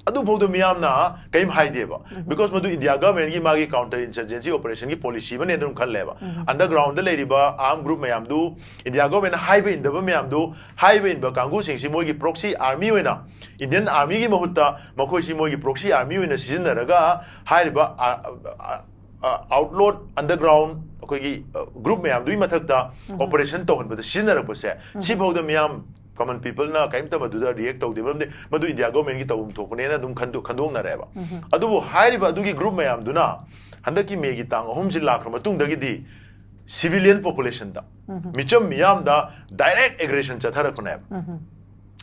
ꯑꯗꯨꯐꯥꯎꯗ ꯃꯤꯌꯥꯝꯅ ꯀꯔꯤꯝ ꯍꯥꯏꯗꯦꯕ꯫ Because ꯃꯗꯨ ꯏꯟꯗꯤꯌꯥ ꯒꯚꯔꯟꯃꯦꯟꯒꯤ ꯃꯥꯒꯤ ꯀꯥꯎꯟꯇꯔ ꯏꯟꯁꯔꯖꯦꯟꯁꯤ ꯑꯣꯄꯔꯦꯁꯟꯒꯤ ꯄꯣꯂꯤꯁꯤ ꯑꯃꯅꯦꯅ ꯑꯗꯨꯝ ꯈꯜꯂꯦꯕ꯫ ꯑꯟꯗꯔꯒ꯭ꯔꯥꯎꯟꯗ ꯂꯩꯔꯤꯕ ꯑꯥꯔꯝ ꯒ꯭ꯔꯨꯞ ꯃꯌꯥꯝꯗꯨ ꯏꯟꯗꯤꯌꯥ ꯒꯚꯔꯟꯃꯦꯟꯅ ꯍꯥꯏꯕ ꯏꯟꯗꯕ ꯃꯌꯥꯝꯗꯨ, ꯍꯥꯏꯕ ꯏꯟꯕ ꯀꯥꯡꯕꯨꯁꯤꯡꯁꯤ ꯃꯣꯏꯒꯤ ꯄ꯭ꯔꯣꯛꯁꯤ ꯑꯥꯔꯃꯤ ꯑꯣꯏꯅ, ꯏꯟꯗꯤꯌꯟ ꯑꯥꯔꯃꯤꯒꯤ ꯃꯍꯨꯠꯇ ꯃꯈꯣꯏꯁꯤ ꯃꯣꯏꯒꯤ ꯄ꯭ꯔꯣꯛꯁꯤ ꯑꯥꯔꯃꯤ ꯑꯣꯏꯅ ꯁꯤꯖꯤꯟꯅꯔꯒ ꯍꯥꯏꯔꯤꯕ ꯑꯥꯎꯠꯂꯣꯠ ꯑꯟꯗꯔꯒ꯭ꯔꯥꯎꯟ ꯑꯩꯈꯣꯏꯒꯤ ꯒ꯭ꯔꯨꯞ ꯃꯌꯥꯝꯗꯨꯒꯤ ꯃꯊꯛꯇ ꯑꯣꯄꯔꯦꯁꯟ ꯇꯧꯍꯟꯕꯗ ꯁꯤꯖꯤꯟꯅꯔꯛꯄꯁꯦ, ꯁꯤꯐꯥꯎꯗ ꯃꯤꯌꯥꯝ ꯀꯃꯟ ꯄꯤꯄꯜꯅ ꯀꯔꯤꯝꯇ ꯃꯗꯨꯗ ꯔꯤꯌꯦꯛ ꯇꯧꯗꯦ꯫ ꯃꯔꯝꯗꯤ ꯃꯗꯨ ꯏꯟꯗꯤꯌꯥ ꯒꯣꯔꯃꯦꯟꯒꯤ ꯇꯧꯐꯝ ꯊꯣꯛꯄꯅꯦꯅ ꯑꯗꯨꯝ ꯈꯟꯗꯣꯛ- ꯈꯟꯗꯣꯛꯅꯔꯦꯕ꯫ ꯑꯗꯨꯕꯨ ꯍꯥꯏꯔꯤꯕ ꯑꯗꯨꯒꯤ ꯒ꯭ꯔꯨꯞ ꯃꯌꯥꯝꯗꯨꯅ ꯍꯟꯗꯛꯀꯤ ꯃꯦꯒꯤ ꯇꯥꯡ ꯑꯍꯨꯝꯁꯤ ꯂꯥꯛꯈ꯭ꯔ ꯃꯇꯨꯡꯗꯒꯤꯗꯤ ꯁꯤꯚꯤꯂꯤꯌꯟ ꯄꯣꯄꯨꯂꯦꯁꯟꯗ, ꯃꯤꯆꯝ ꯃꯤꯌꯥꯝꯗ ꯗꯥꯏꯔꯦꯛ ꯑꯦꯒ꯭ꯔꯦꯁꯟ ꯆꯠꯊꯔꯛꯄꯅꯦꯕ꯫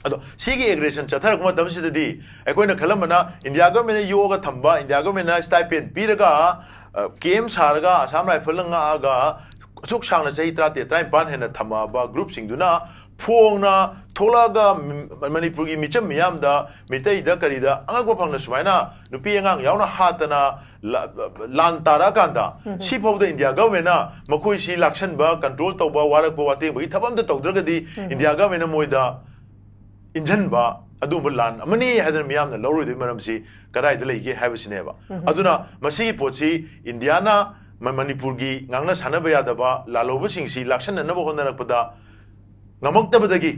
ꯑꯗꯣ ꯁꯤꯒꯤ ꯑꯦꯒ꯭ꯔꯦꯁꯟ ꯆꯠꯊꯔꯛꯄ ꯃꯇꯝꯁꯤꯗꯗꯤ ꯑꯩꯈꯣꯏꯅ ꯈꯜꯂꯝꯕꯅ ꯏꯟꯗꯤꯌꯥ ꯒꯣꯔꯃꯦꯟꯅ ꯌꯣꯛꯑꯒ ꯊꯝꯕ, ꯏꯟꯗꯤꯌꯥ ꯒꯣꯔꯃꯦꯟꯅ ꯁ꯭ꯇꯥꯏꯄꯦꯟ ꯄꯤꯔꯒ, ꯑ, ꯀꯦꯝ ꯁꯥꯔꯒ ꯑꯁꯥꯝ ꯔꯥꯏꯐꯜꯅ ꯉꯥꯛꯑꯒ ꯑꯁꯨꯛ ꯁꯥꯡꯅ ꯆꯍꯤ ꯇꯔꯥꯇꯔꯦꯠ, ꯇꯔꯥꯅꯤꯄꯥꯟ ꯍꯦꯟꯅ ꯊꯝꯃꯛꯑꯕ ꯒ꯭ꯔꯨꯞꯁꯤꯡꯗꯨꯅ ꯐꯣꯡꯅ ꯊꯣꯛꯂꯛꯑꯒ ꯃ-, ꯃꯅꯤꯄꯨꯔꯒꯤ ꯃꯤꯆꯝ ꯃꯤꯌꯥꯝꯗ, ꯃꯤꯇꯩꯗ ꯀꯔꯤꯗ ꯑꯉꯛꯄ ꯐꯪꯅ ꯁꯨꯃꯥꯏꯅ ꯅꯨꯄꯤ ꯑꯉꯥꯡ ꯌꯥꯎꯅ ꯍꯥꯠꯇꯅ ꯂ-, ꯂꯥꯟ ꯇꯥꯔꯛꯑꯀꯥꯟꯗ ꯁꯤꯐꯥꯎꯗ ꯏꯟꯗꯤꯌꯥ ꯒꯚꯔꯟꯃꯦꯟꯅ ꯃꯈꯣꯏꯁꯤ ꯂꯥꯛꯁꯟꯕ, ꯀꯟꯇ꯭ꯔꯣꯜ ꯇꯧꯕ, ꯋꯥꯔꯛꯄ ꯋꯥꯇꯦꯡꯕꯒꯤ ꯊꯕꯛ ꯑꯝꯇ ꯇꯧꯗ꯭ꯔꯒꯗꯤ ꯏꯟꯗꯤꯌꯥ ꯒꯚꯔꯟꯃꯦꯟꯅ ꯃꯣꯏꯗ ꯏꯟꯖꯟꯕ ꯑꯗꯨꯒꯨꯝꯕ ꯂꯥꯟ ꯑꯃꯅꯤ ꯍꯥꯏꯗꯅ ꯃꯤꯌꯥꯝꯅ ꯂꯧꯔꯣꯏꯗꯣꯏ ꯃꯔꯝꯁꯤ ꯀꯗꯥꯏꯗ ꯂꯩꯒꯦ ꯍꯥꯏꯕꯁꯤꯅꯦꯕ꯫ ꯑꯗꯨꯅ ꯃꯁꯤꯒꯤ ꯄꯣꯠꯁꯤ ꯏꯟꯗꯤꯌꯥꯅ ꯃ-, ꯃꯅꯤꯄꯨꯔꯒꯤ ꯉꯥꯡꯅ ꯁꯥꯟꯅꯕ ꯌꯥꯗꯕ ꯂꯥꯜꯍꯧꯕꯁꯤꯡꯁꯤ ꯂꯥꯛꯁꯟꯅꯅꯕ ꯍꯣꯠꯅꯔꯛꯄꯗ ꯉꯝꯃꯛꯇꯕꯗꯒꯤ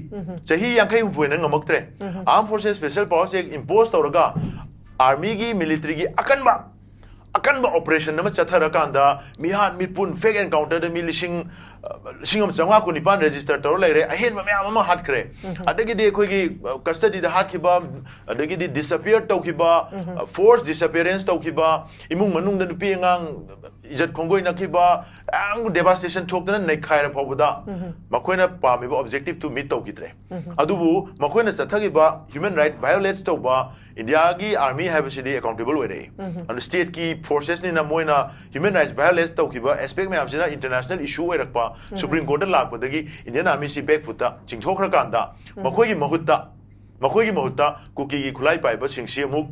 ꯆꯍꯤ ꯌꯥꯡꯈꯩ ꯍꯨꯝꯐꯨ ꯍꯦꯟꯅ ꯉꯝꯃꯛꯇ꯭ꯔꯦ꯫ Armed Forces Special Powers Act impose ꯇꯧꯔꯒ ꯑꯥꯔꯃꯤꯒꯤ, ꯃꯤꯂꯤꯇꯔꯤꯒꯤ ꯑꯀꯟꯕ, ꯑꯀꯟꯕ ꯑꯣꯄꯔꯦꯁꯟ ꯑꯃ ꯆꯠꯊꯔꯀꯥꯟꯗ ꯃꯤꯍꯥꯠ ꯃꯤꯄꯨꯟ, ꯐꯦꯛ ꯑꯦꯟꯀꯥꯎꯟꯇꯔꯗ ꯃꯤ ꯂꯤꯁꯤꯡ, ꯑ, ꯂꯤꯁꯤꯡ ꯑꯃ ꯆꯥꯝꯃꯉꯥ ꯀꯨꯟꯅꯤꯄꯥꯟ ꯔꯦꯖꯤꯁꯇꯔ ꯇꯧꯔ ꯂꯩꯔꯦ, ꯑꯍꯦꯟꯕ ꯃꯌꯥꯝ ꯑꯃ ꯍꯥꯠꯈ꯭ꯔꯦ꯫ ꯑꯗꯒꯤꯗꯤ ꯑꯩꯈꯣꯏꯒꯤ, ꯑ, ꯀꯁꯇꯗꯤꯗ ꯍꯥꯠꯈꯤꯕ, ꯑꯗꯒꯤꯗꯤ ꯗꯤꯁꯑꯄꯤꯌꯔ ꯇꯧꯈꯤꯕ, ꯑ, ꯐꯣꯔꯁ ꯗꯤꯁꯑꯄꯤꯌꯔꯦꯟꯁ ꯇꯧꯈꯤꯕ, ꯏꯃꯨꯡ ꯃꯅꯨꯡꯗ ꯅꯨꯄꯤ ꯑꯉꯥꯡ ꯏꯖꯠ ꯈꯣꯡꯒꯣꯏꯅꯈꯤꯕ, ꯌꯥꯝ ꯗꯦꯚꯥꯁꯇꯦꯁꯟ ꯊꯣꯛꯇꯅ ꯅꯩꯈꯥꯏꯔ ꯐꯥꯎꯕꯗ ꯃꯈꯣꯏꯅ ꯄꯥꯝꯃꯤꯕ ꯑꯣꯕꯖꯦꯛꯇꯤꯞꯇꯨ ꯃꯤꯠ ꯇꯧꯈꯤꯗ꯭ꯔꯦ꯫ ꯑꯗꯨꯕꯨ ꯃꯈꯣꯏꯅ ꯆꯠꯊꯈꯤꯕ ꯍ꯭ꯌꯨꯃꯦꯟ ꯔꯥꯏꯠ ꯚꯥꯏꯑꯣꯂꯦꯠꯁ ꯇꯧꯕ, ꯏꯟꯗꯤꯌꯥꯒꯤ ꯑꯥꯔꯃꯤ ꯍꯥꯏꯕꯁꯤꯗꯤ ꯑꯦꯀꯥꯎꯟꯇꯦꯕꯜ ꯑꯣꯏꯔꯛꯏ꯫ ꯑꯗꯨ ꯁ꯭ꯇꯦꯠꯀꯤ ꯐꯣꯔꯁꯦꯁꯅꯤꯅ ꯃꯣꯏꯅ ꯍ꯭ꯌꯨꯃꯦꯟ ꯔꯥꯏꯠꯁ ꯚꯥꯏꯑꯣꯂꯦꯠꯁ ꯇꯧꯈꯤꯕ ꯑꯦꯁꯄꯦꯛ ꯃꯌꯥꯝꯁꯤꯅ ꯏꯟꯇꯔꯅꯦꯁꯅꯦꯜ ꯏꯁꯨ ꯑꯣꯏꯔꯛꯄ, ꯁꯨꯄ꯭ꯔꯤꯝ ꯀꯣꯔꯠꯇ ꯂꯥꯛꯄꯗꯒꯤ ꯏꯟꯗꯤꯌꯟ ꯑꯥꯔꯃꯤꯁꯤ ꯕꯦꯛ ꯐꯨꯠꯇ ꯆꯤꯡꯊꯣꯛꯈ꯭ꯔꯀꯥꯟꯗ ꯃꯈꯣꯏꯒꯤ ꯃꯍꯨꯠꯇ, ꯃꯈꯣꯏꯒꯤ ꯃꯍꯨꯠꯇ ꯀꯨꯀꯤꯒꯤ ꯈꯨꯠꯂꯥꯏ ꯄꯥꯏꯕꯁꯤꯡꯁꯤ ꯑꯃꯨꯛ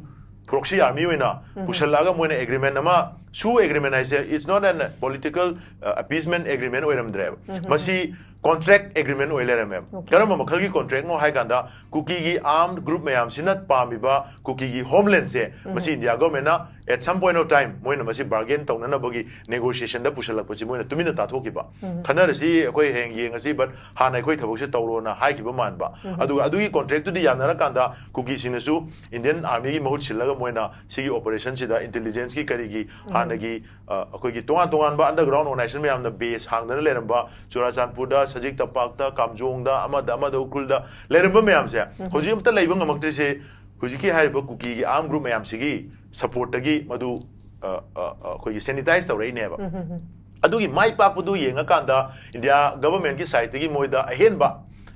ꯄ꯭ꯔꯣꯛꯁꯤ ꯑꯥꯔꯃꯤ ꯑꯣꯏꯅ ꯄꯨꯁꯜꯂꯛꯑꯒ ꯃꯣꯏꯅ ꯑꯦꯒ꯭ꯔꯤꯃꯦꯟ ꯑꯃ, ꯁꯨ ꯑꯦꯒ꯭ꯔꯤꯃꯦꯟ ꯍꯥꯏꯁꯦ, it's not an political, uh, appeasement agreement ꯑꯣꯏꯔꯝꯗ꯭ꯔꯦꯕ꯫ ꯃꯁꯤ ꯀꯣꯟꯇ꯭ꯔꯦꯛ ꯑꯦꯒ꯭ꯔꯤꯃꯦꯟ ꯑꯣꯏ ꯂꯩꯔꯝꯃꯦꯕ꯫ Okay. ꯀꯔꯝꯕ ꯃꯈꯜꯒꯤ ꯀꯣꯟꯇ꯭ꯔꯦꯛꯅꯣ ꯍꯥꯏ ꯀꯥꯟꯗ, ꯀꯨꯀꯤꯒꯤ ꯑꯥꯔꯝ ꯒ꯭ꯔꯨꯞ ꯃꯌꯥꯝꯁꯤꯅ ꯄꯥꯝꯃꯤꯕ ꯀꯨꯀꯤꯒꯤ ꯍꯣꯝꯂꯦꯟꯁꯦ, ꯃꯁꯤ India ꯒꯚꯔꯟꯃꯦꯟꯠꯅ at some point of time ꯃꯣꯏꯅ ꯃꯁꯤ ꯕꯥꯔꯒꯦꯟ ꯇꯧꯅꯅꯕꯒꯤ ꯅꯦꯒꯣꯁꯤꯌꯦꯁꯟꯗ ꯄꯨꯁꯜꯂꯛꯄꯁꯤ ꯃꯣꯏꯅ ꯇꯨꯃꯤꯟꯅ ꯇꯥꯊꯣꯛꯈꯤꯕ꯫ ꯈꯟꯅꯔꯁꯤ, ꯑꯩꯈꯣꯏ ꯍꯌꯦꯡ ꯌꯦꯡꯉꯁꯤ, but ꯍꯥꯟꯅ ꯑꯩꯈꯣꯏ ꯊꯕꯛꯁꯦ ꯇꯧꯔꯣꯅ ꯍꯥꯏꯈꯤꯕ ꯃꯥꯟꯕ꯫ ꯑꯗꯨꯒ ꯑꯗꯨꯒꯤ ꯀꯣꯟꯇ꯭ꯔꯦꯛꯇꯨꯗꯤ ꯌꯥꯅꯔꯀꯥꯟꯗ ꯀꯨꯀꯤꯁꯤꯡꯅꯁꯨ ꯏꯟꯗꯤꯌꯟ ꯑꯥꯔꯃꯤꯒꯤ ꯃꯍꯨꯠ ꯁꯤꯜꯂꯒ ꯃꯣꯏꯅ ꯁꯤꯒꯤ ꯑꯣꯄꯔꯦꯁꯟꯁꯤꯗ ꯏꯟꯇꯦꯂꯤꯖꯦꯟꯁꯀꯤ ꯀꯔꯤꯒꯤ ꯍꯥꯟꯅꯒꯤ, ꯑ, ꯑꯩꯈꯣꯏꯒꯤ ꯇꯣꯉꯥꯟ ꯇꯣꯉꯥꯟꯕ ꯑꯟꯗꯔꯒ꯭ꯔꯥꯎꯟ ꯑꯣꯔꯒꯅꯥꯏꯖꯦꯁꯟ ꯃꯌꯥꯝꯅ ꯕꯦꯁ ꯍꯥꯡꯗꯅ ꯂꯩꯔꯝꯕ ꯆꯨꯔꯥꯆꯥꯟꯄꯨꯔꯗ, ꯁꯖꯤꯛ ꯇꯝꯄꯥꯛꯇ, ꯀꯥꯝꯖꯣꯡꯗ, ꯑꯃꯗ ꯑꯃꯗ, ꯎꯈ꯭ꯔꯨꯜꯗ ꯂꯩꯔꯝꯕ ꯃꯌꯥꯝꯁꯦ ꯍꯧꯖꯤꯛ ꯑꯃꯠꯇ ꯂꯩꯕ ꯉꯝꯃꯛꯇ꯭ꯔꯤꯁꯦ ꯍꯧꯖꯤꯛꯀꯤ ꯍꯥꯏꯔꯤꯕ ꯀꯨꯀꯤꯒꯤ ꯑꯥꯔꯝ ꯒ꯭ꯔꯨꯞ ꯃꯌꯥꯝꯁꯤꯒꯤ ꯁꯄꯣꯔꯠꯇꯒꯤ ꯃꯗꯨ, ꯑ, ꯑ, ꯑ, ꯑꯩꯈꯣꯏꯒꯤ ꯁꯦꯅꯤꯇꯥꯏꯁ ꯇꯧꯔꯛꯏꯅꯦꯕ꯫ ꯑꯗꯨꯒꯤ ꯃꯥꯏ ꯄꯥꯛꯄꯗꯨ ꯌꯦꯡꯉꯀꯥꯟꯗ ꯏꯟꯗꯤꯌꯥ ꯒꯚꯔꯟꯃꯦꯟꯠꯀꯤ ꯁꯥꯏꯠꯇꯒꯤ ꯃꯣꯏꯗ ꯑꯍꯦꯟꯕ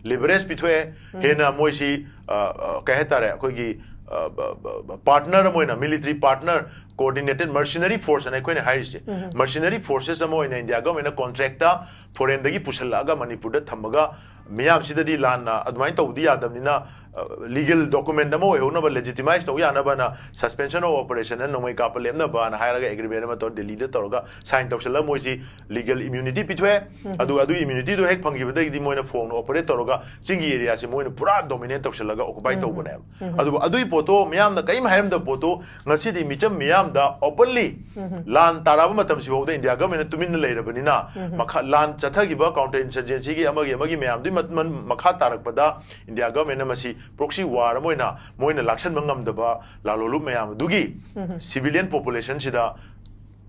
ꯂꯤꯚꯔꯦꯖ ꯄꯤꯊꯣꯛꯑꯦ꯫ ꯍꯦꯟꯅ ꯃꯣꯏꯁꯤ, ꯑ, ꯑ, ꯀꯩ ꯍꯥꯏꯇꯥꯔꯦ, ꯑꯩꯈꯣꯏꯒꯤ, ꯑ, ꯕ-, ꯕ-, ꯕ-, ꯄꯥꯔꯠꯅꯔ ꯑꯃ ꯑꯣꯏꯅ, ꯃꯤꯂꯤꯇꯔꯤ ꯄꯥꯔꯠꯅꯔ, ꯀꯣꯑꯣꯔꯗꯤꯅꯦꯇꯦꯗ ꯃꯔꯁꯤꯅꯔꯤ ꯐꯣꯔꯁ ꯑꯅ ꯑꯩꯈꯣꯏꯅ ꯍꯥꯏꯔꯤꯁꯦ, ꯃꯔꯁꯤꯅꯔꯤ ꯐꯣꯔꯁꯦꯁ ꯑꯃ ꯑꯣꯏꯅ ꯏꯟꯗꯤꯌꯥ ꯒꯚꯔꯟꯃꯦꯟꯠꯅ ꯀꯣꯟꯇ꯭ꯔꯦꯛꯇ ꯐꯣꯔꯦꯟꯗꯒꯤ ꯄꯨꯁꯜꯂꯛꯑꯒ ꯃꯅꯤꯄꯨꯔꯗ ꯊꯝꯃꯒ, ꯃꯤꯌꯥꯝꯁꯤꯗꯗꯤ ꯂꯥꯟꯅ ꯑꯗꯨꯃꯥꯏꯅ ꯇꯧꯕꯗꯤ ꯌꯥꯗꯕꯅꯤꯅ, ꯑ, ꯂꯤꯒꯦꯜ ꯗꯣꯀꯨꯃꯦꯟꯠ ꯑꯃ ꯑꯣꯏꯍꯧꯅꯕ, ꯂꯦꯖꯤꯇꯤꯃꯥꯏꯁ ꯇꯧ ꯌꯥꯅꯕꯅ ꯁꯁꯄꯦꯟꯁꯟ ꯑꯣꯐ ꯑꯣꯄꯔꯦꯁꯟꯅ ꯅꯣꯡꯃꯩ ꯀꯥꯞꯄ ꯂꯦꯞꯅꯕꯅ ꯍꯥꯏꯔꯒ ꯑꯦꯒ꯭ꯔꯤꯃꯦꯟ ꯑꯃ ꯇꯧꯔ ꯗꯦꯜꯂꯤꯗ ꯇꯧꯔꯒ ꯁꯥꯏꯟ ꯇꯧꯁꯜꯂꯒ ꯃꯣꯏꯁꯤ ꯂꯤꯒꯦꯜ ꯏꯝꯌꯨꯅꯤꯇꯤ ꯄꯤꯊꯣꯛꯑꯦ꯫ ꯑꯗꯨꯒ ꯑꯗꯨꯒꯤ ꯏꯝꯌꯨꯅꯤꯇꯤꯗꯨ ꯍꯦꯛ ꯐꯪꯈꯤꯕꯗꯒꯤꯗꯤ ꯃꯣꯏꯅ ꯐꯣꯡꯅ ꯑꯣꯄꯔꯦꯠ ꯇꯧꯔꯒ ꯆꯤꯡꯒꯤ ꯑꯦꯔꯤꯌꯥꯁꯤ ꯃꯣꯏꯅ ꯄꯨꯔꯥ ꯗꯣꯃꯤꯅꯦꯠ ꯇꯧꯁꯜꯂꯒ ꯑꯣꯀꯨꯄꯥꯏ ꯇꯧꯕꯅꯦꯕ꯫ ꯑꯗꯨꯒ ꯑꯗꯨꯒꯤ ꯄꯣꯠꯇꯣ ꯃꯤꯌꯥꯝꯅ ꯀꯔꯤꯝ ꯍꯥꯏꯔꯝꯗꯕ ꯄꯣꯠꯇꯣ ꯉꯁꯤꯗꯤ ꯃꯤꯆꯝ ꯃꯤꯌꯥꯝꯗ ꯑꯣꯄꯟꯂꯤ ꯂꯥꯟ ꯇꯥꯔꯛꯑꯕ ꯃꯇꯝꯁꯤꯐꯥꯎꯗ ꯏꯟꯗꯤꯌꯥ ꯒꯚꯔꯟꯃꯦꯟꯠꯅ ꯇꯨꯃꯤꯟꯅ ꯂꯩꯔꯕꯅꯤꯅ, ꯃꯈꯥ ꯂꯥꯟ ꯆꯠꯊꯈꯤꯕ ꯀꯥꯎꯟꯇꯔ ꯏꯟꯁꯔꯖꯦꯟꯁꯤꯒꯤ ꯑꯃꯒꯤ ꯑꯃꯒꯤ ꯃꯌꯥꯝꯗꯨꯒꯤ ꯃꯠ-, ꯃꯟ-, ꯃꯈꯥ ꯇꯥꯔꯛꯄꯗ ꯏꯟꯗꯤꯌꯥ ꯒꯚꯔꯟꯃꯦꯟꯠꯅ ꯃꯁꯤ ꯄ꯭ꯔꯣꯛꯁꯤ ꯋꯥꯔ ꯑꯃ ꯑꯣꯏꯅ ꯃꯣꯏꯅ ꯂꯥꯛꯁꯟꯕ ꯉꯝꯗꯕ ꯂꯥꯂꯣꯂꯨꯞ ꯃꯌꯥꯝ ꯑꯗꯨꯒꯤ ꯁꯤꯚꯤꯂꯤꯌꯟ ꯄꯣꯄꯨꯂꯦꯁꯟꯁꯤꯗ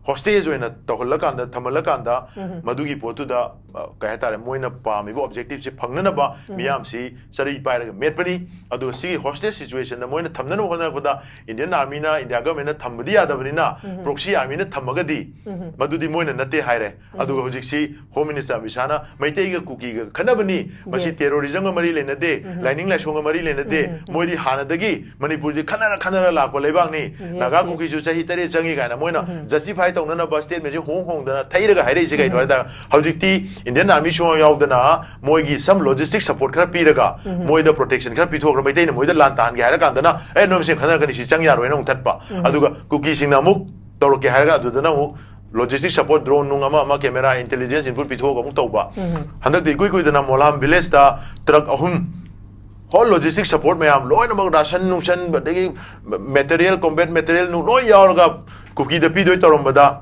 ꯍꯣꯁꯇꯦꯖ ꯑꯣꯏꯅ ꯇꯧꯍꯜꯂꯀꯥꯟꯗ, ꯊꯝꯍꯜꯂꯀꯥꯟꯗ, ꯃꯗꯨꯒꯤ ꯄꯣꯠꯇꯨꯗ, ꯑ, ꯀꯩ ꯍꯥꯏꯇꯥꯔꯦ, ꯃꯣꯏꯅ ꯄꯥꯝꯃꯤꯕ ꯑꯣꯕꯖꯦꯛꯇꯤꯞꯁꯦ ꯐꯪꯅꯅꯕ ꯃꯤꯌꯥꯝꯁꯤ ꯆꯔꯩ ꯄꯥꯏꯔꯒ ꯃꯦꯠꯄꯅꯤ꯫ ꯑꯗꯨꯒ ꯁꯤꯒꯤ ꯍꯣꯁꯇꯦꯖ ꯁꯤꯆꯨꯋꯦꯁꯟꯗ ꯃꯣꯏꯅ ꯊꯝꯅꯅꯕ ꯍꯣꯠꯅꯔꯛꯄꯗ ꯏꯟꯗꯤꯌꯟ ꯑꯥꯔꯃꯤꯅ, ꯏꯟꯗꯤꯌꯥ ꯒꯚꯔꯟꯃꯦꯟꯠꯅ ꯊꯝꯕꯗꯤ ꯌꯥꯗꯕꯅꯤꯅ, ꯄ꯭ꯔꯣꯛꯁꯤ ꯑꯥꯔꯃꯤꯅ ꯊꯝꯃꯒꯗꯤ ꯃꯗꯨꯗꯤ ꯃꯣꯏꯅ ꯅꯠꯇꯦ ꯍꯥꯏꯔꯦ꯫ ꯑꯗꯨꯒ ꯍꯧꯖꯤꯛꯁꯤ ꯍꯣꯝ ꯃꯤꯅꯤꯁꯇꯔ ꯑꯃꯤꯠ ꯁꯥꯍꯅ ꯃꯩꯇꯩꯒ ꯀꯨꯀꯤꯒ ꯈꯠꯅꯕꯅꯤ, ꯃꯁꯤ ꯇꯦꯔꯣꯔꯤꯖꯝꯒ ꯃꯔꯤ ꯂꯩꯅꯗꯦ, ꯂꯥꯏꯅꯤꯡ ꯂꯥꯏꯁꯣꯡꯒ ꯃꯔꯤ ꯂꯩꯅꯗꯦ, ꯃꯣꯏꯗꯤ ꯍꯥꯟꯅꯗꯒꯤ ꯃꯅꯤꯄꯨꯔꯗꯤ ꯈꯠꯅꯔ ꯈꯠꯅꯔ ꯂꯥꯛꯄ ꯂꯩꯕꯥꯛꯅꯤ, ꯅꯥꯒꯥ ꯀꯨꯀꯤꯁꯨ ꯆꯍꯤ ꯇꯔꯦꯠ ꯆꯪꯉꯤ ꯀꯥꯏꯅ ꯃꯣꯏꯅ ꯖꯁꯇꯤꯐꯥꯏ ꯇꯧꯅꯅꯕ ꯁ꯭ꯇꯦꯠꯃꯦꯟꯁꯦ ꯍꯣꯡ ꯍꯣꯡꯗꯅ ꯊꯩꯔꯒ ꯍꯥꯏꯔꯛꯏꯁꯦ ꯀꯩꯅꯣ ꯍꯥꯏ ꯇꯥꯔꯒ, ꯍꯧꯖꯤꯛꯇꯤ ꯏꯟꯗꯤꯌꯟ ꯑꯥꯔꯃꯤ ꯁꯨꯡꯌꯥꯎ ꯌꯥꯎꯗꯅ ꯃꯣꯏꯒꯤ ꯁꯝ ꯂꯣꯖꯤꯁꯇꯤꯛ ꯁꯄꯣꯔꯠ ꯈꯔ ꯄꯤꯔꯒ, ꯃꯣꯏꯗ ꯄ꯭ꯔꯣꯇꯦꯛꯁꯟ ꯈꯔ ꯄꯤꯊꯣꯛꯈ꯭ꯔ, ꯃꯩꯇꯩꯅ ꯃꯣꯏꯗ ꯂꯥꯟ ꯇꯥꯍꯟꯒꯦ ꯍꯥꯏꯔ ꯀꯥꯟꯗꯅ, "ꯑꯦ, ꯅꯣꯏ ꯃꯁꯦꯟ ꯈꯠꯅꯔꯛꯀꯅꯤ, ꯁꯤ ꯆꯪ ꯌꯥꯔꯣꯏꯅ" ꯑꯃꯨꯛ ꯊꯠꯄ꯫ ꯑꯗꯨꯒ ꯀꯨꯀꯤꯁꯤꯡꯅ ꯑꯃꯨꯛ ꯇꯧꯔꯛꯀꯦ ꯍꯥꯏꯔꯒ ꯑꯗꯨꯗꯅ ꯑꯃꯨꯛ Logistic support, drone ꯅꯨꯡ ꯑꯃ ꯑꯃ, camera, intelligence input ꯄꯤꯊꯣꯛꯑꯒ ꯑꯃꯨꯛ ꯇꯧꯕ꯫ ꯍꯟꯗꯛꯇꯤ ꯏꯀꯨꯏ ꯀꯨꯏꯗꯅ ꯃꯣꯂꯥꯝ ꯚꯤꯂꯦꯖꯇ ꯇ꯭ꯔꯛ ꯑꯍꯨꯝ, whole logistic support ꯃꯌꯥꯝ ꯂꯣꯏꯅꯃꯛ, ꯔꯥꯁꯟ ꯅꯨꯡꯁꯟ, ꯑꯗꯒꯤ material, combat material ꯅꯨꯡ ꯂꯣꯏ ꯌꯥꯎꯔꯒ ꯀꯨꯀꯤꯗ ꯄꯤꯗꯣꯏ ꯇꯧꯔꯝꯕꯗ,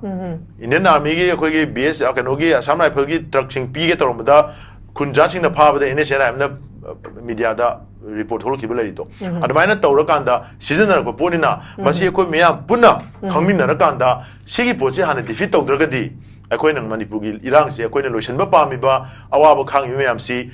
ꯏꯟꯗꯤꯌꯟ ꯑꯥꯔꯃꯤꯒꯤ, ꯑꯩꯈꯣꯏꯒꯤ ꯕꯤ ꯑꯦꯁ, ꯀꯩꯅꯣꯒꯤ, ꯑꯁꯥꯝ ꯔꯥꯏꯐꯜꯒꯤ ꯇ꯭ꯔꯛꯁꯤꯡ ꯄꯤꯒꯦ ꯇꯧꯔꯝꯕꯗ, ꯈꯨꯟꯖꯥꯁꯤꯡꯅ ꯐꯥꯕꯗ ꯑꯦꯟ ꯑꯦꯁ ꯑꯦꯟ ꯑꯥꯏ ꯑꯦꯝꯅ ꯃꯤꯗꯤꯌꯥꯗ ꯔꯤꯄꯣꯔꯠ ꯊꯣꯛꯂꯛꯈꯤꯕ ꯂꯩꯔꯤꯗꯣ꯫ ꯑꯗꯨꯃꯥꯏꯅ ꯇꯧꯔꯀꯥꯟꯗ ꯁꯤꯖꯤꯟꯅꯔꯛꯄ ꯄꯣꯠꯅꯤꯅ, ꯃꯁꯤ ꯑꯩꯈꯣꯏ ꯃꯤꯌꯥꯝ ꯄꯨꯟꯅ ꯈꯪꯃꯤꯟꯅꯔꯀꯥꯟꯗ ꯁꯤꯒꯤ ꯄꯣꯠꯁꯤ ꯍꯥꯟꯅ ꯗꯤꯐꯤꯠ ꯇꯧꯗ꯭ꯔꯒꯗꯤ, ꯑꯩꯈꯣꯏꯅ ꯃꯅꯤꯄꯨꯔꯒꯤ ꯏꯔꯥꯡꯁꯦ, ꯑꯩꯈꯣꯏꯅ ꯂꯣꯏꯁꯤꯟꯕ ꯄꯥꯝꯃꯤꯕ, ꯑꯋꯥꯕ ꯈꯥꯡꯉꯤꯕ ꯃꯌꯥꯝꯁꯤ,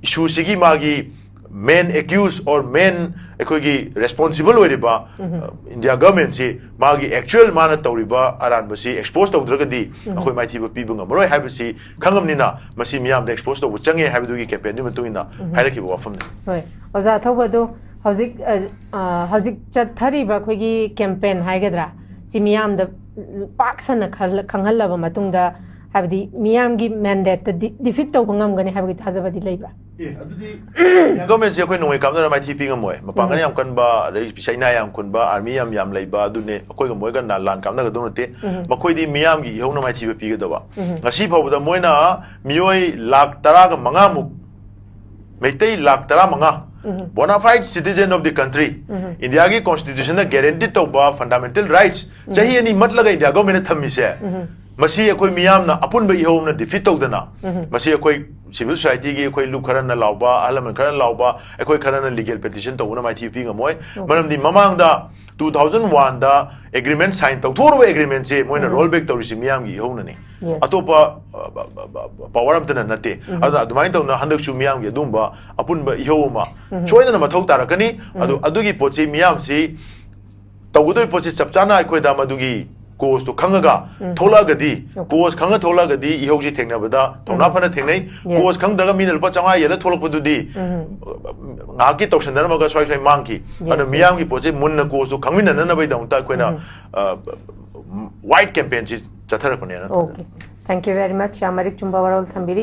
ꯏꯁꯨꯁꯤꯒꯤ ꯃꯥꯒꯤ main accused or main ꯑꯩꯈꯣꯏꯒꯤ responsible ꯑꯣꯏꯔꯤꯕ, ꯑ, ꯏꯟꯗꯤꯌꯥ ꯒꯚꯔꯟꯃꯦꯟꯁꯤ ꯃꯥꯒꯤ actual ꯃꯥꯅ ꯇꯧꯔꯤꯕ ꯑꯔꯥꯟꯕꯁꯤ expose ꯇꯧꯗ꯭ꯔꯒꯗꯤ, ꯑꯩꯈꯣꯏ ꯃꯥꯏꯊꯤꯕ ꯄꯤꯕ ꯉꯝꯃꯔꯣꯏ ꯍꯥꯏꯕꯁꯤ ꯈꯪꯉꯕꯅꯤꯅ, ꯃꯁꯤ ꯃꯤꯌꯥꯝꯗ expose ꯇꯧꯕ ꯆꯪꯉꯦ ꯍꯥꯏꯕꯗꯨꯒꯤ campaignꯗꯨꯒꯤ ꯃꯇꯨꯡ ꯏꯟꯅ ꯍꯥꯏꯔꯛꯈꯤꯕ ꯋꯥꯐꯝꯅꯤ꯫ ꯍꯣꯏ, ꯑꯣꯖꯥ ꯑꯊꯧꯕ, ꯑꯗꯣ ꯍꯧꯖꯤꯛ, ꯑ, ꯑ, ꯍꯧꯖꯤꯛ ꯆꯠꯊꯔꯤꯕ ꯑꯩꯈꯣꯏꯒꯤ campaign ꯍꯥꯏꯒꯗ꯭ꯔꯥ, ꯁꯤ ꯃꯤꯌꯥꯝꯗ ꯄꯥꯛ ꯁꯟꯅ ꯈꯜ-, ꯈꯪꯍꯜꯂꯕ ꯃꯇꯨꯡꯗ, ꯍꯥꯏꯕꯗꯤ ꯃꯤꯌꯥꯝꯒꯤ mandateꯇ ꯗꯤ-, defeat ꯇꯧꯕ ꯉꯝꯒꯅꯤ ꯍꯥꯏꯕꯒꯤ ꯊꯥꯖꯕꯗꯤ ꯂꯩꯕ꯭ꯔꯥ? ꯑꯦ, ꯑꯗꯨꯗꯤ ꯒꯚꯔꯟꯃꯦꯟꯁꯦ ꯑꯩꯈꯣꯏ ꯅꯣꯡꯃꯩ ꯀꯥꯞꯅꯔ ꯃꯥꯏꯊꯤ ꯄꯤ ꯉꯝꯃꯣꯏ꯫ ꯃꯄꯥꯡꯒꯜ ꯌꯥꯝ ꯀꯟꯕ, ꯑꯗꯩ ꯆꯩꯅꯥ ꯌꯥꯝ ꯈꯨꯟꯕ, ꯑꯥꯔꯃꯤ ꯌꯥꯝ ꯌꯥꯝ ꯂꯩꯕ, ꯑꯗꯨꯅꯦ ꯑꯩꯈꯣꯏꯒ ꯃꯣꯏꯒ ꯅ-, ꯂꯥꯟ ꯀꯥꯞꯅꯒꯗꯧ ꯅꯠꯇꯦ꯫ ꯃꯈꯣꯏꯗꯤ ꯃꯤꯌꯥꯝꯒꯤ ꯏꯍꯧꯅ ꯃꯥꯏꯊꯤꯕ ꯄꯤꯒꯗꯕ꯫ ꯉꯁꯤ ꯐꯥꯎꯕꯗ ꯃꯣꯏꯅ ꯃꯤꯑꯣꯏ ꯂꯥꯈ ꯇꯔꯥꯒ ꯃꯉꯥꯃꯨꯛ, ꯃꯩꯇꯩ ꯂꯥꯈ ꯇꯔꯥꯃꯉꯥ, bona fide citizen of the country, ꯏꯟꯗꯤꯌꯥꯒꯤ constitutionꯅ guarantee ꯇꯧꯕ fundamental rights, ꯆꯍꯤ ꯑꯅꯤ ꯃꯠꯂꯒ ꯏꯟꯗꯤꯌꯥ ꯒꯚꯔꯟꯃꯦꯟꯅ ꯊꯝꯃꯤꯁꯦ, ꯃꯁꯤ ꯑꯩꯈꯣꯏ ꯃꯤꯌꯥꯝꯅ ꯑꯄꯨꯟꯕ ꯏꯍꯧ ꯑꯃꯅ defeat ꯇꯧꯗꯅ, ꯃꯁꯤ ꯑꯩꯈꯣꯏ civil societyꯒꯤ ꯑꯩꯈꯣꯏ ꯂꯨꯞ ꯈꯔꯅ ꯂꯥꯎꯕ, ꯑꯍꯜ ꯂꯃꯟ ꯈꯔꯅ ꯂꯥꯎꯕ, ꯑꯩꯈꯣꯏ ꯈꯔꯅ legal petition ꯇꯧꯕꯅ ꯃꯥꯏꯊꯤꯕ ꯄꯤ ꯉꯝꯃꯣꯏ꯫ ꯃꯔꯝꯗꯤ ꯃꯃꯥꯡꯗ two thousand oneꯗ agreement sign ꯇꯧꯊꯣꯛꯎꯔꯕ agreementꯁꯦ ꯃꯣꯏꯅ roll back ꯇꯧꯔꯤꯁꯤ ꯃꯤꯌꯥꯝꯒꯤ ꯏꯍꯧꯅꯅꯤ꯫ Yes. ꯑꯇꯣꯞꯄ, ꯑ, ꯑ, ꯑ, power ꯑꯝꯇꯅ ꯅꯠꯇꯦ꯫ ꯑꯗꯨꯅ ꯑꯗꯨꯃꯥꯏꯅ ꯇꯧꯅ ꯍꯟꯗꯛꯁꯨ ꯃꯤꯌꯥꯝꯒꯤ ꯑꯗꯨꯒꯨꯝꯕ ꯑꯄꯨꯟꯕ ꯏꯍꯧ ꯑꯃ ꯁꯣꯏꯗꯅ ꯃꯊꯧ ꯇꯥꯔꯛꯀꯅꯤ꯫ ꯑꯗꯨ, ꯑꯗꯨꯒꯤ ꯄꯣꯠꯁꯤ ꯃꯤꯌꯥꯝꯁꯤ ꯇꯧꯒꯗꯧꯔꯤꯕ ꯄꯣꯠꯁꯤ ꯆꯞ ꯆꯥꯅ ꯑꯩꯈꯣꯏꯗ ꯃꯗꯨꯒꯤ causeꯇꯣ ꯈꯪꯉꯒ ꯊꯣꯛꯂꯛꯑꯒꯗꯤ, cause ꯈꯪꯉ ꯊꯣꯛꯂꯛꯑꯒꯗꯤ ꯏꯍꯧꯁꯤ ꯊꯦꯡꯅꯕꯗ ꯊꯧꯅꯥ ꯐꯅ ꯊꯦꯡꯅꯩ꯫ Yes. Cause ꯈꯪꯗ꯭ꯔꯒ ꯃꯤꯅ ꯂꯨꯄꯥ ꯆꯥꯝꯃꯉꯥ ꯌꯦꯜꯂ ꯊꯣꯛꯂꯛꯄꯗꯨꯗꯤ, ꯉꯥꯏꯍꯥꯛꯀꯤ ꯇꯧꯁꯟꯅꯔꯝꯃꯒ ꯁ꯭ꯋꯥꯏ ꯁ꯭ꯋꯥꯏ ꯃꯥꯡꯈꯤ꯫ ꯑꯗꯨꯅ ꯃꯤꯌꯥꯝꯒꯤ ꯄꯣꯠꯁꯦ ꯃꯨꯟꯅ causeꯇꯣ ꯈꯪꯃꯤꯟꯅꯅꯕꯒꯤꯗꯃꯛꯇ ꯑꯩꯈꯣꯏꯅ, ꯑ, wide campaignꯁꯤ ꯆꯠꯊꯔꯛꯄꯅꯦꯅ꯫ Okay. Thank you very much. ꯌꯥꯝ ꯃꯔꯤꯛ ꯆꯨꯝꯕ ꯋꯥꯔꯣꯜ ꯊꯝꯕꯤꯔꯤ꯫